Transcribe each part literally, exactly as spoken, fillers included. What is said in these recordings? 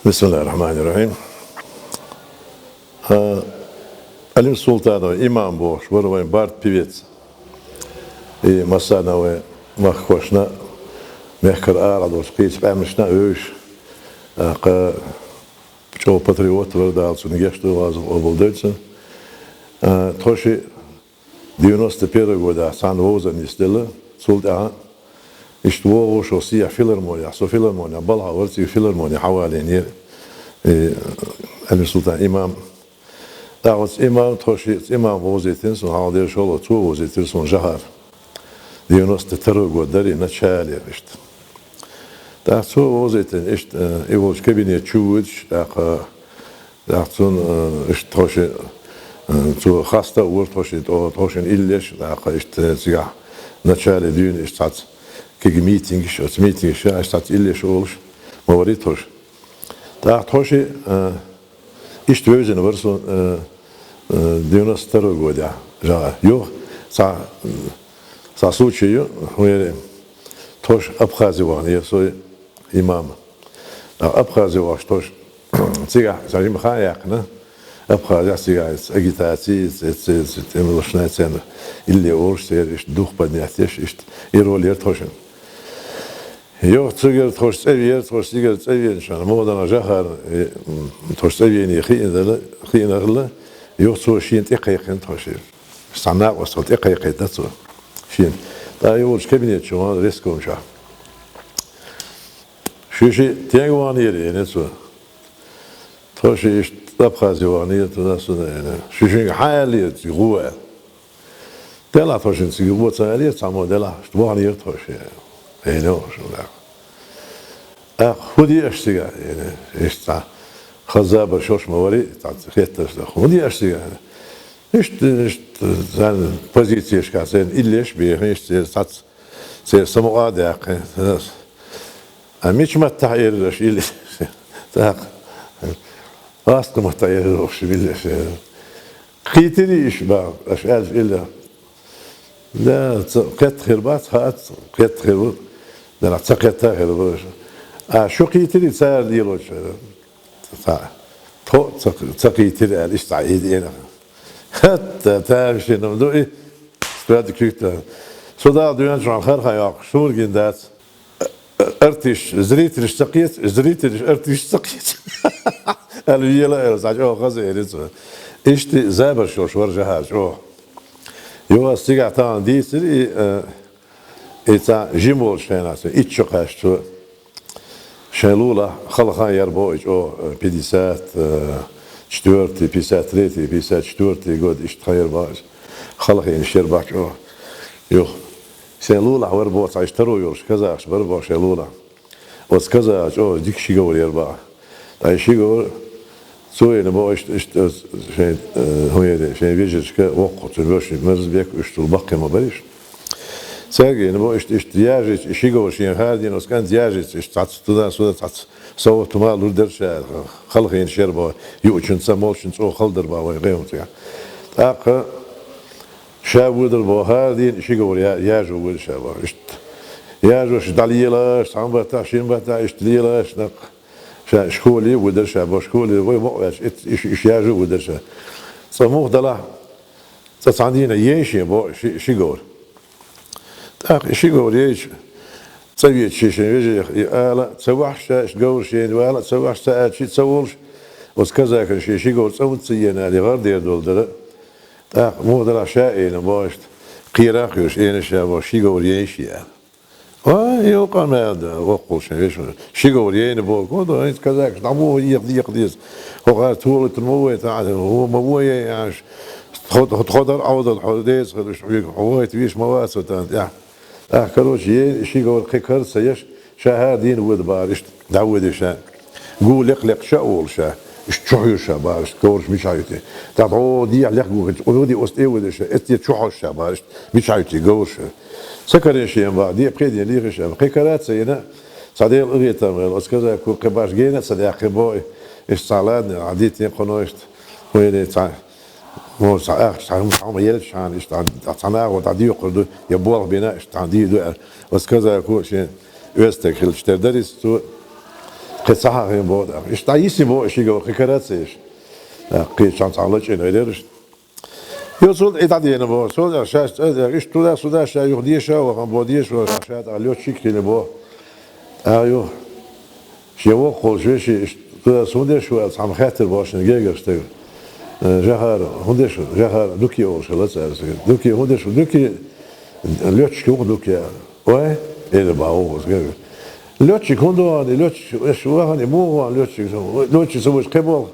بسم الله الرحمن الرحيم. А, Алим Султанов имам бохуш вара вайн барт певец. И массарна вай махкошна, мехкара ара долчу кхечу къаьмнашна а вевзаш, а, кха чӀогӀа патриот вара, Дала цунна гечдойла, Дала къобалдойла цунна. А, тхо ши девяносто первый годехь цхьаьна вовзар нисделла, цул тӀаьхьа иштта вогӀуш ву сехьа филармонехь, со филармонехь балхахь вара, цига филармоне хьавалийнера, э, Алим Султан имам. ТӀаккха оцу имам, тхо ши, оцу имам вовзийтина суна, хьалха дерриш а цо вовзийтира суна жахар. Девяносто второй год дара и, начале иштта. ТӀаккха цо вовзийтина иштта, э, и волчу кабинет чу вуьйцуш, тӀаккха ТӀаккха цунна, э, иштта тхо ши, э, цо хаста а вора тхо ши, тхо, тхо шина иллеш, тӀаккха иштта цигахь начале дуьйна иштта цхьацца кхин митингаш, оцу митингаш иштта цхьацца иллеш олуш ма варий тхо ши. ТӀаккха тхо ши, э, иштта вевзина вара суна, э, э, девяносто второй годехь жагӀа. Юха цхьа, цхьа случай ю, хӀун яра, тхо ши Абхазе вахана, я со имам. А Абхазе вахаш тхо ши цигахь цхьа жима хан яьккхина, Абхазехь цигахь иза агитаци, иза, иза, иза, иза тӀемалошна церан илле олуш, церан иштта дух поднять еш, иштта и роль яра тхо шина. Юха цигара тхо ши цӀа веара, тхо ши цигара цӀа веана шана, муха дара жахар, э, м, тхо ши цӀа веане хиъна дара, хиъна хилла, юха цо шена тӀекхайкхина тхо ши. Цхьа накъостал тӀекхайкхийтина цо шена. ТӀаккха и волчу кабинет чу вахана реском чохь. Шу ши стенга ваханера, эна цо. Тхо ши иштта Абхазе ваханера, туда-сюда, эна. Шу шинга хьан аьллера цига гӀо аьлла? Делахь тхо шина цига гӀо ца аьллера, цхьаммо делахь, иштта ваханера тхо ши. Эна, шу нах. ТӀаккха хӀун де аша цига, эна? Иштта цхьа хаззабар шош ма варий, цхьа хеттарш дан. ХӀун де аша цига? Иштта, иштта, царна позицешкахь, церан иллеш бехаш, церан сац, церан самукъа а даьккхина. А мича маттахь эрира аша иллеш? ТӀаккха, астху маттахь эрира аша иллеш. Кхийтирий иш бан, аша аьлча илла? Да, ца, кхетта хир бац, хаац, кхетта хир бу. Да, ца кхетта хир бу аша. А шу кхийтирий цара лелочу? Ца, тхо ца, ца кхийтира аьлла, иштта цхьа идея. ХӀатта тамашийна ду и, стоьта куьйгта. Со Дала дуьйна чохь харха йоккхуш, суна гина дац. Артиш, зрителш ца кхета, зрителш артиш ца кхета. Аьлла вела, аьлла, цхьа чӀогӀа хаза эр ю цо. Иштта забарш йолуш вара жахар чӀогӀа. Юха ас цигахь тахана дийцира и, э, и цхьа жима волчу хенахь, итт шо кхаьччо. Шайн лулахь, хала хан яра боху и чӀогӀа, э, пятьдесят, э, четвёртый, пятьдесят третий, пятьдесят четвёртый год, иштта хан яра боху иза. Хала хенаш яра боху чӀогӀа. Юха. Шайн лулахь вара боху, цхьа иштта таро йолуш казахаш бара боху шайн лулахь. Оцу казаха чӀогӀа дика ши говр яра боху. Ткъа и ши говр цо йина боху, иштта, иштта, шайн, э, хӀун яра, шайн вежаршка воккху, цуьнан вешин Мирзбек, уьш цул баккхий ма барий уьш. Цаьрга йина боху, иштта, иштта яжийча, и ши говр шена хадийна, оцу кӀант яжийча, иштта цхьацца туда-сюда, цхьацца совгӀат хӀума лур дара ша, хала хенаш яра боху, юучун ца, молчун цӀа хала дара боху вайн гӀайгӀа цигахь. ТӀаккха ша вуьйдур боху, хӀара дийна ши говр я-, яжо вуьйду ша боху. Иштта яжош дӀалелаш, цхьана баттахь, шина баттахь, иштта лелаш, нах ша школе вуьйдур ша боху, школе вай мукъаваьлча, ит-, иш, иш яжо вуьйдур ша. Цкъа муха далахь, цкъа цхьана дийнахь ейша боху ши, ши говр. ТӀаккха и ши говр ейча, цӀа веача шен вежарий и ала, ца вахьа ша, иштта говр шена вала, ца вахьа ша аьлча, ша ца волуш, оцу казахана шен ши говр цӀа хӀунда ца еана аьлла, гӀар дер долу дара. ТӀаккха муха далахь ша эна боху иштта, кхера а кхоьруш, эна ша боху, ши говр ейша аьлла. Ай, юкъа мел да, воккхул шен вешан. Ши говр ейна боху, гуо до, хӀинца казахаш, дӀа боху, еха, еха деза. ХӀокхара толуьйтур ма вай, тӀаккха, хӀо ма вай, яш. Тхо, тхо, тхо дар Ӏовдал, хьо деза хилуш, хьоьга, хьо вайта веш ма вац, тӀаккха. ТӀаккха, короче, ейна ши говр кхин кара ца еш, ша хӀара дийна воьду бахара иштта, дӀавоьду ша. Гу лекха-лекха ша а волу ша, иштта чу хьоьжу ша бахара иштта, говраш мичахь ю те. ТӀаккха, хьо дехьа лекха гу хилча, хьо де оцу тӀе воьду ша, эцце чу хьожу ша бахара иштта, мичахь ю те говраш. Ца карийна шен бахара, де пхе ден лехаш ша, кхин кара а ца йина, цхьа Дела къинхетам хилла, оцу казако кхин баш гена а ца даьккхина боху, иштта цхьа ладна, хьан дитина кхуьнан иштта, хӀун яра цхьа. Муха цхьа ахча, цхьа хӀума елча хьана, иштта цхьа нахо дӀадоькхур ду, я болх бина, иштта дийр ду аьлла. Оцу казако шен оьзда стаг хилча тера дара иза цо. Кхы цхьа хьахийна боху тӀаккха. Иштта дӀайисина боху шига кхин карацийша. ТӀаккха кхечанхьа цхьа лачкъийна гӀайрера иштта. Йо, цул и дӀадеана боху. Цул а ша, иштта туда-сюда ша юха деша вахана боху, деша вахана ша тӀаккха лётчик хилла боху. ТӀаккха юха шен воккхаволчу вешин иштта туда-сюда шу аьлла цхьамма хаьттира боху шена гергара стага. Э, Жахар, хӀун деш ву? Жахар, Дуки олуш хилла цара. Дуки, хӀун деш ву? Дуки, лётчик ву-кх Дуки. Ой, элира боху вукхуза гергара. Лётчик хӀунда вахана, лётчик, эш вахана, муха вахана лётчик? Лётчик ца вуьйцу кхин болх.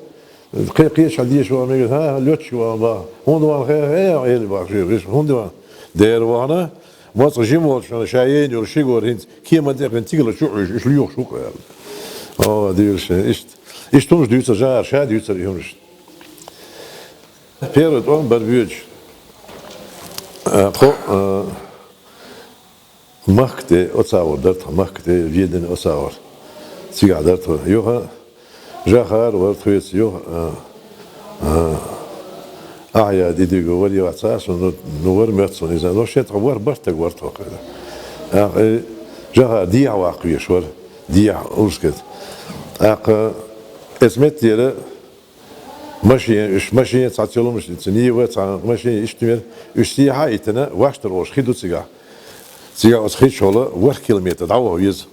Кхин кхечахьа деша вахана мегар, хӀан, лётчик вахана боху. ХӀунда вахана, хе, хе, элира боху, вешин, хӀунда вахана? Дера вахана, моцкъа жима волчу хенахь ша яйна йолу ши гора хӀинца кеман тӀе кхин тигала чу Ӏуьйжу, уьш лоьхуш ву-кх аьлла. О, дийраш, иштта. Иштта хӀумаш дуьйцура Жахара, ша дуьйцура и хӀуманаш. Первый тӀом бара боьдуш. Э, кхо, э, махка тӀе оцагӀор дара тхан, махка тӀе Ведане оцагӀор. Цигахь дара тхо. Юха Жахар вара тхоьца, юха, а, а, Ахьяд и дика вара, юха цхьа а суна, ну, вара моьтту суна иза. Но шен тхан вара, барт стаг вара тхо кхайда. ТӀаккха, э, Жахар дехьа ваккха веш вара, дехьа, урскет. ТӀаккха, э, эцу меттера, Машен, уьш машен цхьа цуьлумаш, цу Нива цхьа машен иштта мера, уьш сехьа а йитина, Ваштар олуш хи ду цигахь. Цигахь оцу хи чухула ворхӀ километр дӀаваха веза.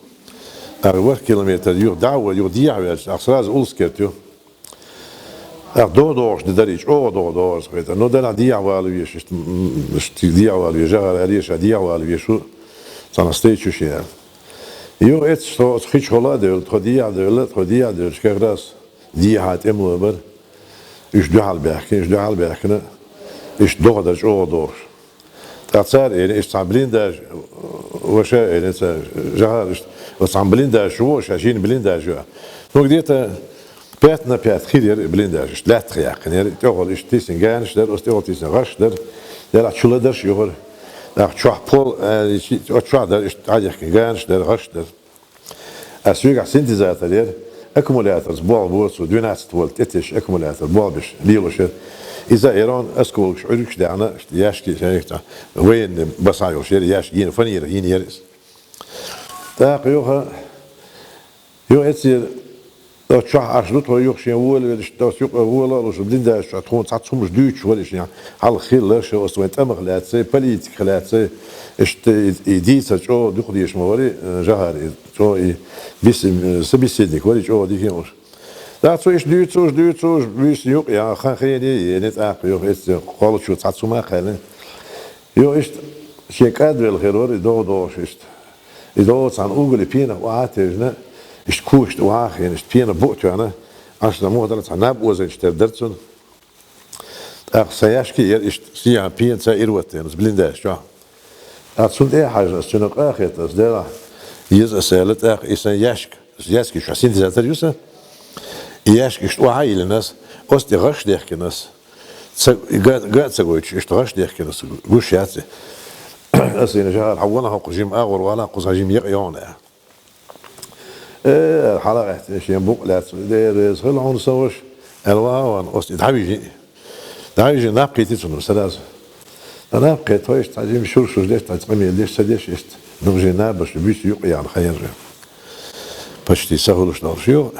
ТӀаккха ворхӀ километр юха дӀа а ваьлла, юха дехьа ваьлча, тӀаккха сразу Улскерт ю. ТӀаккха догӀа догӀуш де дара и, чӀогӀа догӀа догӀуш хӀета. Ну, делахь дехьа вала веш, иштта, м, иштта дехьа вала веш, Жахар аьлла, ша дехьа вала веш ву, цхьана стайчу шен аьлла. Юха эццахь тхо оцу хи чухула а девлла, тхо дехьа а девлла, тхо дехьа а девлча, как раз дехьа тӀемало бара. Уьш дуьхьал баьхкина, уьш дуьхьал баьхкина, иштта догӀа дара чӀогӀа догӀуш. ТӀаккха цара элира, иштта цхьана блиндаж, ваша элира цара, Жахар, иштта, оцу цхьана блиндаж чу ву, ша шина блиндаж ю. Ну, где-то пять на пять хир яра и блиндаж, иштта лаьттах яьккхина яра, тӀехула иштта тийсина ганаш дара, оцу тӀехула тийсина гӀаш дара, делахь чу ладарш а юхара. ТӀаккха чохь пол, э, оцу чохь дара, иштта дӀадехкина ганаш дара, гӀаш дара. А соьгахь синтезатор яра, аккумуляторца болх бора цо, двенадцать вольт тӀетесча аккумулятор болх беш лелош яра. Иза а яра осколкаш, Ӏуьргаш а даьхна, яьшки, шайх, военный басахь йолуш яра, яьшки йина, фанера йина яра иза. ТӀаккха юха, юха эццера, оцу чохь Ӏаш ду тхо, юха шен волавелла, иштта оцу юкъа вола а луш, блиндаж чохь тхуна цхьацца хӀумаш дуьйцуш вара и шен, хьалха хилла ша оцу вайн тӀамах лаьцна, политиках лаьцна, иштта и, и дийцар чӀогӀа дукха дезаш ма вара и, э, Жахар и. ЧӀогӀа и бис-, э, собеседник вара и чӀогӀа дика а уьш. ТӀаккха цо иштта дуьйцуш, дуьйцуш, буьйса юкъа яьхна, хан хене а еана, тӀаккха юха эццера кхоллачо цхьацца хӀума а кхаьллина. Юха иштта шен кӀадвелла хир вара и догӀа догӀуш иштта. И догӀа цхьана угали пенах охьа а тевжина, иштта кошта охьа а хиъна, иштта пенах бу а тоьхна, Ӏаш дан муха дара, цхьа наб озанчу тера дара цунна. ТӀаккха сан яьшки а яра иштта сехьа пенаца ирваттийна, оцу блиндаж чохь. ТӀаккха цунна тӀе а хьаьжна, ас цуьнан къа а хетта, ас, делахь, еза ас аьлла, тӀаккха и сан яьшка, яьшки чохь синтезатор ю сан, и яьшка иштта охьа а йиллина ас, оцу тӀе гӀаш дехкина ас. Ца, га, га а ца гойтуш, иштта гӀаш дехкина ас, гуш яц и. Ас йина Жахар, хьан вала хӀокху жима агӀор вала, кхузахь жима екъа йогӀу аьлла. Э, хьала гӀаьттина шен букъ лаьцна, Дела реза хила хьуна, сан ваша, аьлла, ваха а вахана, оцу и дӀавижи. ДӀавижи, наб кхийти цунна сараза. Ткъа наб кхетта, хӀой, иштта цхьа жима шура-шура деш, цхьа къамел деш, ца деш, иштта, дукха жима набаш буьйса юкъа яьхна хьаьжна. Почти са хуьлуш долуш ю.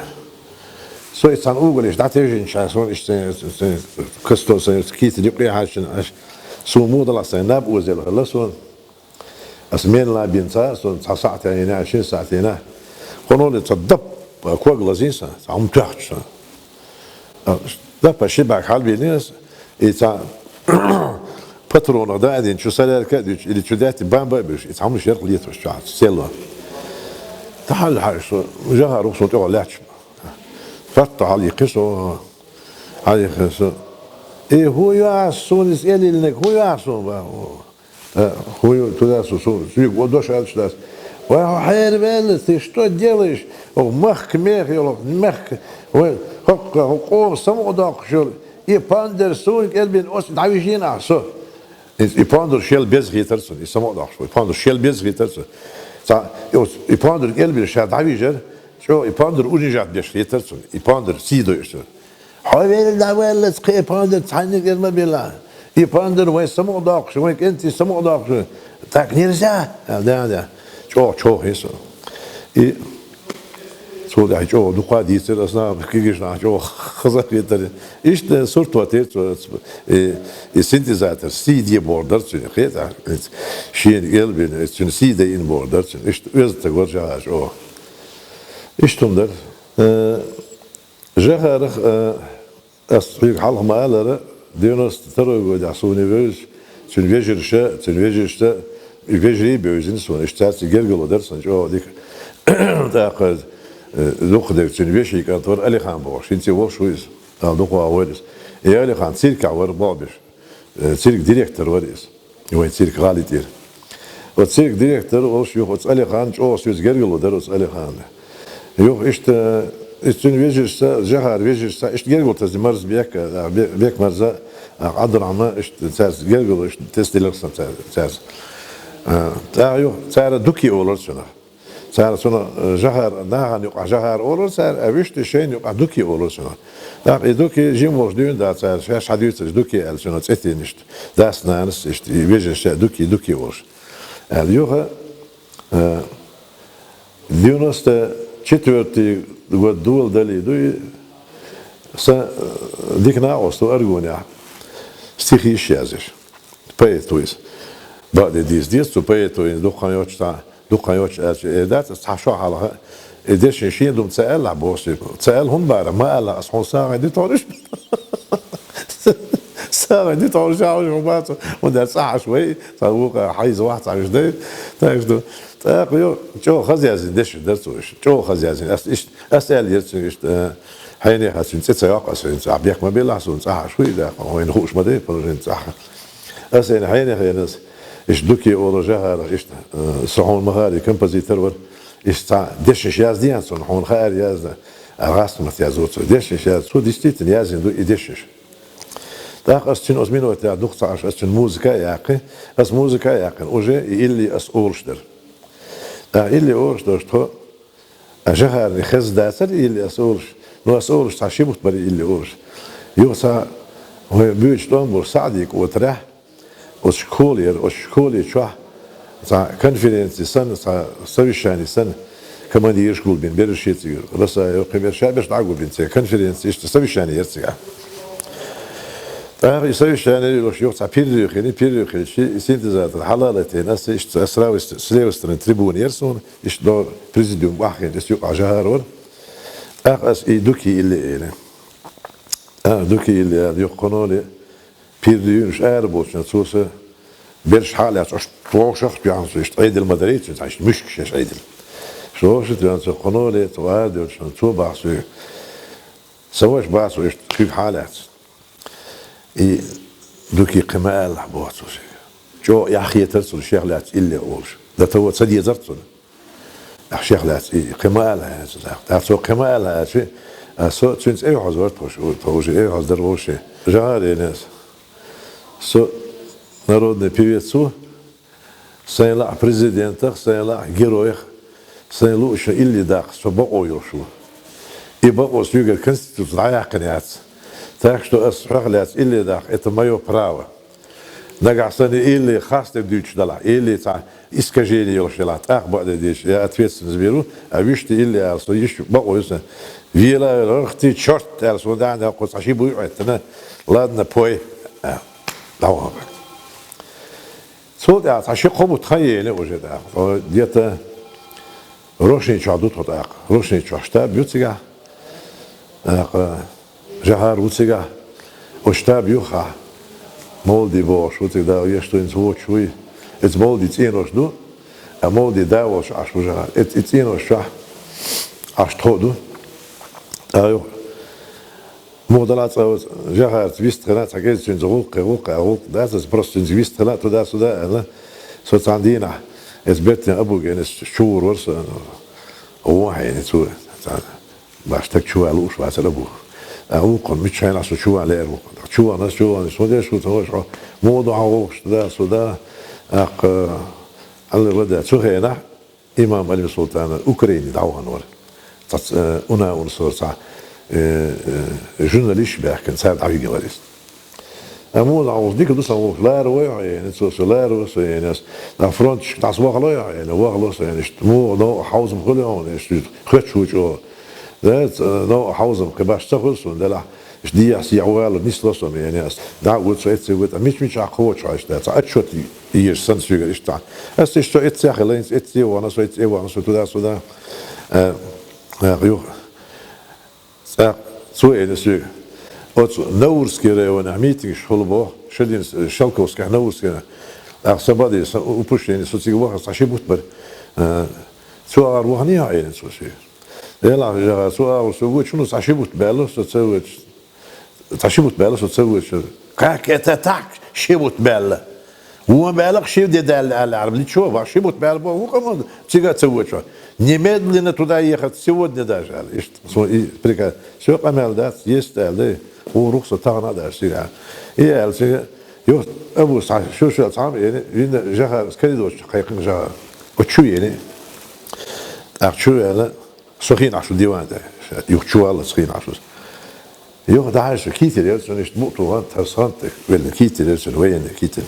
Со и цхьана угали иштта дӀатевжинчу ша, суна иштта сайн, сайн, касто сайн кийта юкъа хьаьжчина, аш, суна муха далахь сайн наб озаделла хилла суна. Ас мел а бина ца, со цхьа сахьтехь йина, шина сахьтехь йина. Кхуноле цхьа дап, ког лазийна сан, цхьа хӀума тоьхча сан. А, дапа ши бӀаьрг хьалабийлина ас, и цхьа патронах дӀа а дина, чу солярка а дуьтуш, или чу даьтта бамба а буьлуш, и цхьа хӀуманаш яра-кх летош чохь, село. ТӀаьхьа хьаьжча со, Жахар ву-кх суна тӀехула лаьтташ. Хатта хьалаиккхи со, хьалаиккхи со. Э, хӀун ю ахь суна иза элийнарг, хӀун ю ахь суна, бах? Э, хӀун ю, туда су, су, суьйга вон дош аьлча дас. Вай, хьо хьерваьлла, ты что делаешь? Хьо махка меха йолу, махка, вай, хӀокху, хӀокху къоман самукъа доккхуш йолу. И пондар суна кӀелбина оцу дӀавижийна ахь со. И, и пондар шел беза хетара цунна, и самукъа доккхуш, и пондар шел беза хетара цунна. Цхьа, и оцу, и пондар кӀелбина ша дӀавижара, чӀогӀа и пондар унижать беш хетара цунна, и пондар сий дойуш цунна. Хьо велла дӀаваллалц кхин и пондар цхьаьнниг эр ма белахь. И пондар вайн самукъа доккхуш, вайн кӀентий самукъа доккхуш. Так нельзя, аьлла, да, да. ЧӀогӀа човхий со. И Цул тӀехьагӀа чӀоагӀа дукха дийцар, ас нах кегийча наха чӀоагӀа хаза хетар. Иштта сурт хӀоттийра цо, э, э, синтезатор, си ди бохург дар цуьнан, хетар. Шена эл бина, э, цуьнан си ди йина бохург дар цуьнан. Иштта оьзда стаг вара Жахар чӀоагӀа. Иштта хӀума дар. Э, Жахарах, э, Ас хьоьга хьалха ма-аллара, девяносто второй годехь суна вевзаш, цуьнан вежарша, цуьнан вежарша, вежарий а бевзина суна, иштта цаьрца гергарло дара сан чӀоагӀа дика. ТӀаккха, э, дукха дерг цуьнан вешин кӀант вара Алихан бохуш, хӀинца а волуш ву иза, ала дукха вахавойла иза. И Алихан циркахь вара болх беш, э, цирк директор вара иза. Вайн цирк гӀали тӀера. Оцу цирк директор волуш юха оцу Алихана чӀогӀа соьца гергарло дара оцу Алихана. Юха иштта, иза цуьнан вежарша, Жахара вежарша, иштта гергарло тасна Марзбек, а, Бе-, Бекмарза, а, Ӏабдурахьман, иштта цаьрца гергарло, иштта тесделира сан цаьрца. А, тӀаккха юха цара Дуки олура цунах. Цара цунах, э, Жахар, нахана юкъахь Жахар олура цара, а вуьшта шайна юкъахь Дуки олура цунах. ТӀаккха и Дуки жима волуш дуьйна да цара, шаьш хьадуьйцуш Дуки аьлла, цунах цӀе тина иштта. Дас-нанас иштта, и вежарша Дуки, Дуки олуш. Аьлла, юха, э, девяносто четвёртый год доладале ду и, сан, э, дика накъост ву Аргунехь, стихи йиш язъеш. Поэт ву иза. Бакъдерг дийца деза, цу поэто йина дукха хан йоццуш цхьа, дукха хан йоццуш аьлча, э, дац, аса цхьа шо хьалха, и дешнаш шен дума ца аьллахь боху соьга. Ца аьлла хӀунда бара, ма-аллара, аса хьуна сагӀина дитахь уьш. СагӀина дитахь уьш, хьуна бацахь, хӀунда аьлча цӀахь Ӏаш вай, цхьа вукху хьайза вахь цхьа уьш дай. Так что, тӀаккха ю, чӀогӀа хаза яздина дешнаш дара цо уьш. ЧӀогӀа хаза яздина. Ас иштта, ас аьлла яра цуьнга иштта, э, хьенеха цуьнан цӀе ца йоккху аса, хӀинца ахь бехк ма белахь суна, цӀахь Ӏаш ву и дакъа, хьуна хууш ма дай, положение цӀахь. Аса хьенеха, хьенеха, иштта Дуки олу Жахара, иштта, э, со хьуна ма-хаъара композитор вара, иштта цхьа дешнаш яздина суна, хьуна хаьара яздан, а гӀастамат язду цо. Дешнаш яздан, цо действительно яздина ду и дешнаш. ТӀаккха ас цуьнан оцу минотехь дукха ца Ӏаш, ас цуьнан музыка а яьккхина, ас музыка а яьккхина, уже и илли ас олуш дара. ТӀаккха илли олуш долуш тхо, а Жахарна хезна дацара илли ас олуш, но ас олуш цхьа ши бутт бара илли олуш. Юха цхьа вай буьйцу тӀом болу СаӀди кӀотарехь, оцу школера, оцу школе чохь цхьа конференци санна, цхьа совещани санна, командираш гулбина, берриш шеца йора. Расаев, кхин берш, ша берш дӀа а гулбина церан конференци, иштта совещани яра цигахь. ТӀаккха и совещани йолуш юха цхьа перерыв хилла, перерыв хилча, и синтезатор хьалалатийна, аса иштта ас с левой ст-, с левой стороны трибуна яра суна, иштта до президиум бахкийна, аса юкъахь Жахар вара. ТӀаккха аса и Дуки илли эли. А, Дуки илли аьлла, юха кхуьноле, пир дуьйна уьш ара болчу, цо сан берш хьа а лаьцна, уьш тховшах а тоьхна, цо иштта Ӏедал ма дарий цуьнца, иштта муьшкаш еш Ӏедал. Уьш тховшах а тоьхна, цо кхуьноле, цо ара доьлчу, цо бахьа соьга. Сан ваша бахьа цо иштта куьг хьа а лаьцна. И Дуки кхин ма аьллахь боху цо шега. ЧӀогӀа эхь хетара цунна шех лаьцна илли олуш. Дан таво ца дезара цунна. Ахь шех лаьцна и кхин ма аьллахь аьлла цо. ТӀаккха цо кхин ма аьллахь аьлча, а, со цуьнца эвхьаза вара тхо, тхо уже эвхьаза дара вовшийн. Жахар элира аса. Со народный певец ву, сайн лаахь президентах, сайн лаахь геройх, сайн луучун илли даккха со бакъо йолуш ву. И бакъо соьгара Конституци дӀаяьккхина яц. Так что ас хьох лаьцна илли даккха, это моё право. Нагахь санна илли хастам дуьйцуш далахь, илли цхьа искажение йолуш ялахь, тӀаккха бакъдерг дийцича, я ответственность беру, а вуьшта илли ала со йиш бакъо ю сан. Вела, вела, рархти чёрт аьлла, суна даьхьна даккхо цхьа ши буй Ӏоьттина. Ладно, пой. А, дӀавахана. Цул тӀаьхьа цхьа ши-кхо бутт хан елира уже тӀаккха. Где-то Рошни чохь ду тхо тӀаккха. Рошни чохь штаб ю цигахь. ТӀаккха Жахар ву цигахь. Оцу штаб юххехь Мовлади бохуш ву цигахь, да, вешан дуьйна ца воцуш вуй. Иза Мовлади цӀенош ду. А Мовлади да волчу Ӏаш ву Жахар. Иза и цӀенош чохь Ӏаш тхо а ду. ТӀаккха юха Муха далахь цкъа оцу Жахарца вист хила, цхьа кӀезиг цуьнца гӀуллакх, гӀуллакх, гӀуллакх дац, аса просто цуьнца вист хила, туда-сюда аьлла. Со цхьана дийнахь, эцу бертан Абуга элира, аса чу гӀур вара со, вон хьайна цо, цхьана баш стаг чу ван лууш вацара Абу. А гӀуллакхана мичча хьайна со чу ван лаьара ву. Чу ван аса, чу ван, со деш ву, ца веш хьо, муха ду хьан гӀуллакхаш, туда-сюда, тӀаккха, Алла вада, цу хенахь, Имам Алим Султанов Украине дӀавахана вара. Цхьацца, э, уна-уна сора цхьа, э, э, журналисташ баьхкина, цара дӀавигина вара иза. Амма вон дӀавахана дика ду сан гӀуллакх, ларо вай хьо яйна, цо со ларо со яйна, ас дӀа фронташка дӀасавахало хьо яйна, вахало со яйна, иштта муха новкъа хьовзам хуьлу хьуна, иштта хоьттуш ву чӀогӀа. Да, ц-, ну, хьовзам кхы баш ца хуьлу суна, делахь, иштта дехьа-сехьа вала нисло со, яьннай ас. ДӀа а ву со, эцци ву, ткъа мича-мича хьакхочу хьо иштта, цхьа отчет йи-, йиш сан соьгара иштта. Ас иштта со эцци хила, хӀинца эцци вахана со, эцци вахана со, туда-сюда. Э, э, юха. ТӀаккха цо элира соьга: «Оцу Наурский районехь митингаш хуьлу боху, шадин с-, Шелковскехь, Наурскийхь». ТӀаккха сан баде, сан упущение, со цига вахана цхьа ши бутт бара. Э, цу агӀор ваханий хьо, элира цо соьга. Делахь, жагӀа, цу агӀор со вочу, ну, цхьа ши бутт баьлла, со ца вочу. Цхьа ши бутт баьлла со ца вочу. Как это так? Ши бутт баьлла. Вон баьлла, ши де даьлла аьлла, Ӏарбли чо, ва ши бутт баьлла, бо, ву къаман цига ца вочу. Немедленно туда ехать, сегодня даже, аьлла. Иштта, со и приказ. Всё, къамел дац, есть аьлла, дай. Вон рухса тахана а дац цига. И аьлла цига, юха, Абу, схьа, шу, шу, цхьа ма, яьннай, вина жаха, коридорчу кхайкхина жаха. Оцу чу яьннай. ТӀаккха чу ваьлла, со хиъна Ӏаш ву диван тӀе, юха чу валлалц хиъна Ӏаш ву. Юха дӀахьаьжча, китель яра цуьнан, иштта мукъа туху гӀант, хӀара гӀант тӀе велла китель яра цуьнан, военный китель.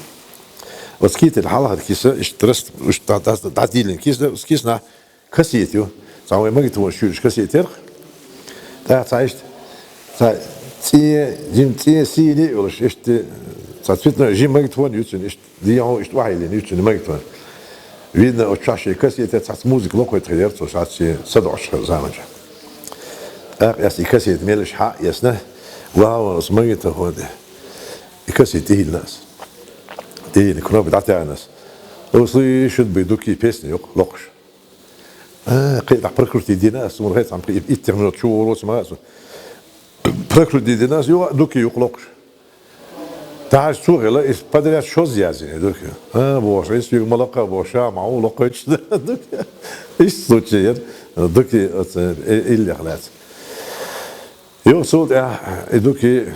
Оцу китель хьалхара киса, иштта раст, иштта дӀа-, дӀа-, дӀадийлина киса, оцу кисанахь кассета ю. Цхьа вайн магнитофон чуьйраш кассета яра-кх. ТӀаккха цхьа иштта, цхьа цӀен, жима цӀен сийна а йолуш, иштта цхьа цветной жима магнитофон ю цуьнан, иштта. Дехьо иштта охьайиллина ю цуьнан магнитофон. Видно, оцу чохь шен кассете цхьацца музыка локхуьйтуш хир яра цо, цхьацца шен са доӀуш хилла заманчохь. ТӀаккха ас и кассета меллаша схьа а эцна, вахана оцу магнитофон тӀе. И кассета тӀехӀиллина ас. ТӀехӀиллина, кнопка дӀатаьхна ас. «Услышат бы дуки» песня ю-кх локхуш. А, кхин а дӀа прокрутить дина ас, суна хӀетахь итт минот чу вогӀур вац ма ас. Прокрутить дина ас, юха а дуки ю-кх локхуш. ТӀаккха цо хилла, иза подряд шозза яздина ду-кх. А, бохуш, иза соьга ма лакха, бохуш, ша ма ву лакхуьйтуш ду-кх. Иштта случай яра, ду-кх оцу, э, иллех лаьцна. Юха цул тӀаьхьа и ду-кх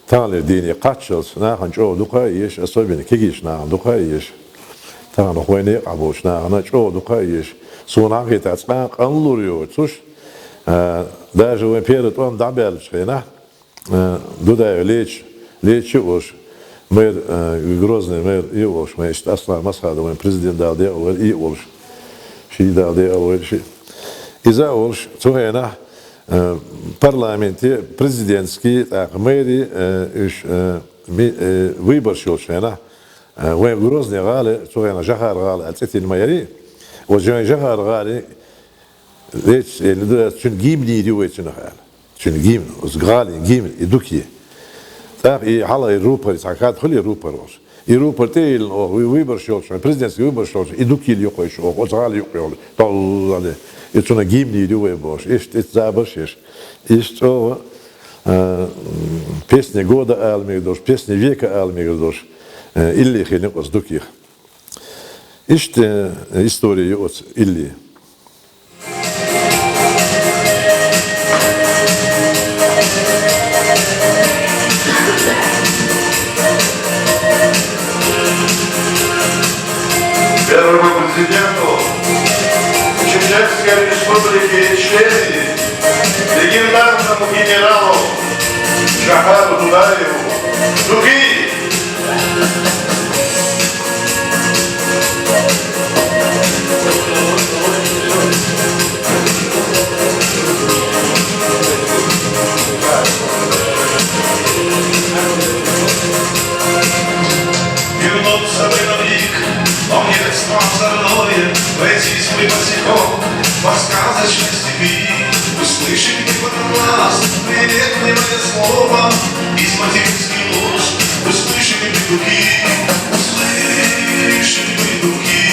таханлера дийне кхаччалц нахана чӀогӀа дукха а езаш, особенно кегийчу нахана дукха а езаш. Тахана хӀокху вайн некъахь болчу нахана чӀогӀа дукха а езаш. Суна хетарехь, цкъа а къанлур йоцуш, а, даже вайн первый тӀом дӀабаьллачу хенахь, Э, Дудаев Леча, Леча а волуш, мэр, э, Грозный мэр и а волуш, мэр иштта Аслан Масхадов вайн президент, Дала декъал войла, и а волуш, ший Дала декъал войла ши. Иза а волуш, цу хенахь, э, парламенте, президентский, тӀаккха мэри, э, уьш, э, ми-, э, выбораш йолчу хенахь, э, вайн Грозный гӀала, цу хенахь Жахар гӀала аьлла цӀе тина ма яра и. Оцу вайн Жахар гӀала, Леча элира, цуьнан гимн йийр ю вай цунах аьлла. Цуьнан гимн, оцу гӀалин гимн, и ду-кх. ТӀаккха и хьалха и рупор, цхьа кад хуьлу и рупор волуш. И рупор тӀе а йиллина оха, вай выбораш йолчу, президентский выбораш йолчу, и ду-кх йийр ю-кх вай шу оха, оцу гӀала юккъе йолу. Доллали. И цунах гимн йийр ю вай бохуш. Иштта, иштта забарш еш. Иштта чӀогӀа, а, песня года ала мегар долуш, песня века ала мегар долуш, а, илли хилла оцу ду-кх. Иштта, э, история ю оцу илли. Первому президенту Чеченской Республики Ичкерии, легендарному генералу Жахару Дудаеву, дуги! Вернуться бы на миг, помнит озорное, войти с босиком по сказочной степи. Услышали бы под глаз приветливое слово из материнских уст. Услышали бы дуги, услышали бы дуги,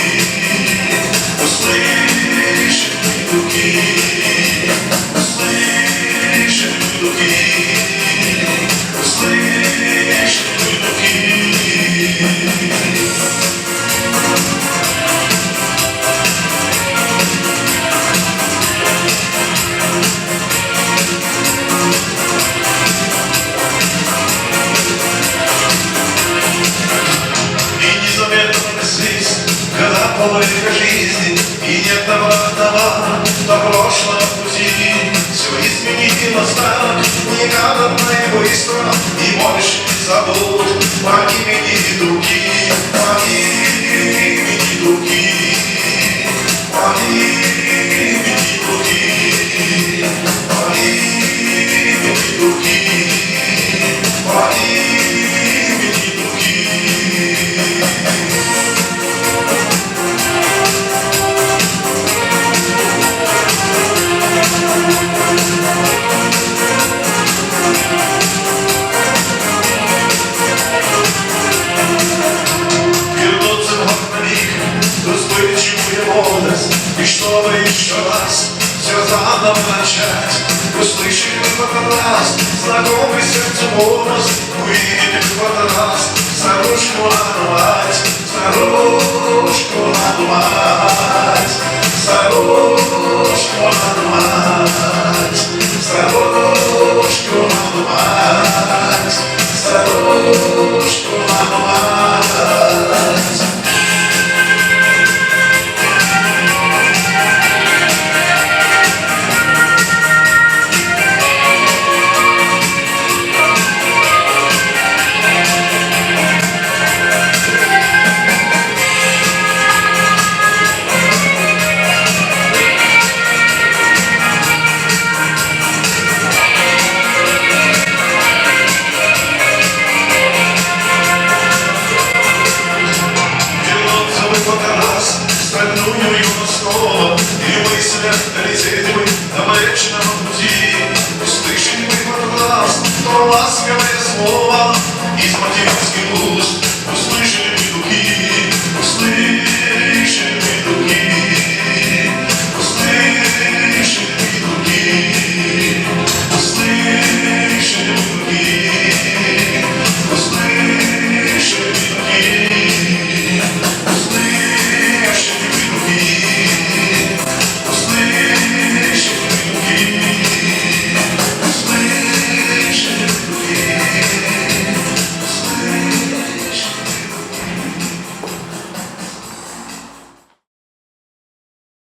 услышали бы дуги, услышали бы дуги, услышали бы дуги. И незаметно пронеслись года полвека жизни, и нет обратного до прошлого пути. Всё изменилось так негаданно и быстро, и больше не забудь по имени Дуги, по имени Дуги. Tomorrow's